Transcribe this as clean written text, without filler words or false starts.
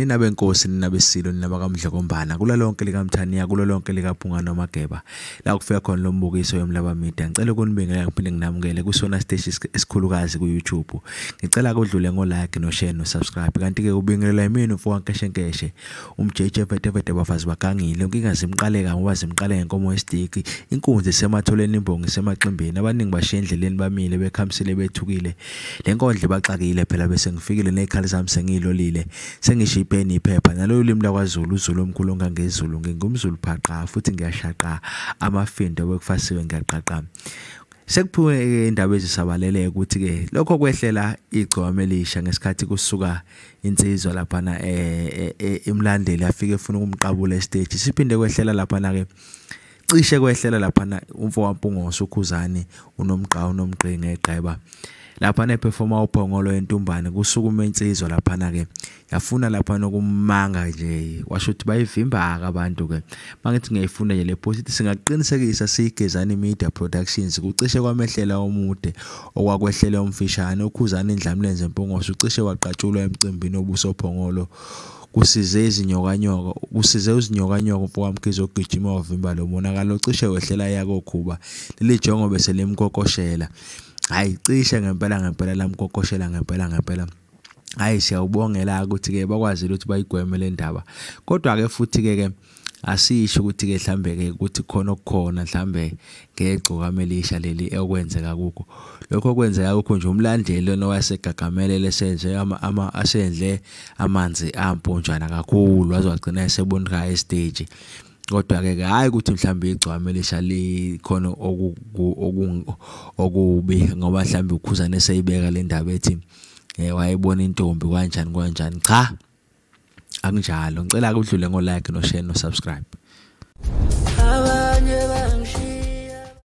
Nina benkosi, nina besilo, nina bakaMdlokombana, kulo lonke likaMthaniya, kulo lonke likaPhungane noMageba, la kufika khona lo mbukiso yoMlaba Media. Ngicela ukunibingelela ngiphinde nginamukele kusona siteshi esikhulukazi ku-YouTube. Ngicela kudlule ngo-like no-share no-subscribe. Kanti-ke ubingelela yimina umfo waNkeshenkeshe, umJJ Vetevete, bafazi bagangile. Inkinga zimqaleka ngoba zimqale ngenkomo yesidiki, inkunzi isematholeni, imbongi isemaximbeni. Abaningi bashiya endleleni bamile bekhamisile bethukile. Le nkondlo ibaxakile phela, bese ngifikile ney'khali zami sengiyilolile, sengisho ipeni iphepha nalolu limi lakwaZulu, uZulu omkhulu ongangezulu. NgingumZulu phaqa futhi ngiyashaqa, amafindo bekufasiwe ngiyaqaqa. Sekuphume indaba ezisabalele ukuthi-ke lokho kwehlela igcokama elisha ngesikhathi kusuka insizwa laphana imlandeli afike efuna ukumqabula esiteji. Siphinde kwehlela laphana-ke, cishe kwehlela laphana umfo waMpungose uKhuzani uNomgqa uNomgqi ngegqeba laphana ephefoma uPhongolo entumbane. Kusukuma insizwa laphana-ke yafuna laphana ukumanga nje, washo ukuthi bayivimba-ke abantu-ke. Mangithi ngiyayifunda nje le post, ithi singaqinisekisa siyiGezani Media Productions, kucishe kwamehlela omude okwakwehlela omfishane. UKhuzani Indlamlenze Mpungose ucishe waqatshulwa emcimbini obusoPhongolo. Kusize izinyokanyoka, kusize uzinyokanyoka umfo kaMkhize ogijima wavimba lo monakalo ocishe wehlela yakokhuba. Leli jongo bese limkokoshela. Hhayi, cishe ngempela ngempela lamkokoshela ngempela ngempela. Hhayi, siyawubongela ukuthi-ke bakwazile ukuthi bayigweme le ndaba. Kodwa-ke futhi-ke ke asisho ukuthi-ke mhlambe-ke ukuthi khona okukhona mhlambe ngegcokama elisha leli okwenzeka kukho. Lokho okwenzeka kukho nje, umlandeli lona wayesegagamele esenze asendle amanzi amponjwana kakhulu, waze wagcina esebonakala esiteji. Kodwa-ke ke hhayi ukuthi mhlawumbe igcokama elisha likhona okubi, ngoba mhlawumbe uKhuzani eseyibeka le ndaba ethi wayebona intombi kanjani kanjani. Cha, akunjalo. Ngicela kudlule ngo-like no-share no-subscribe.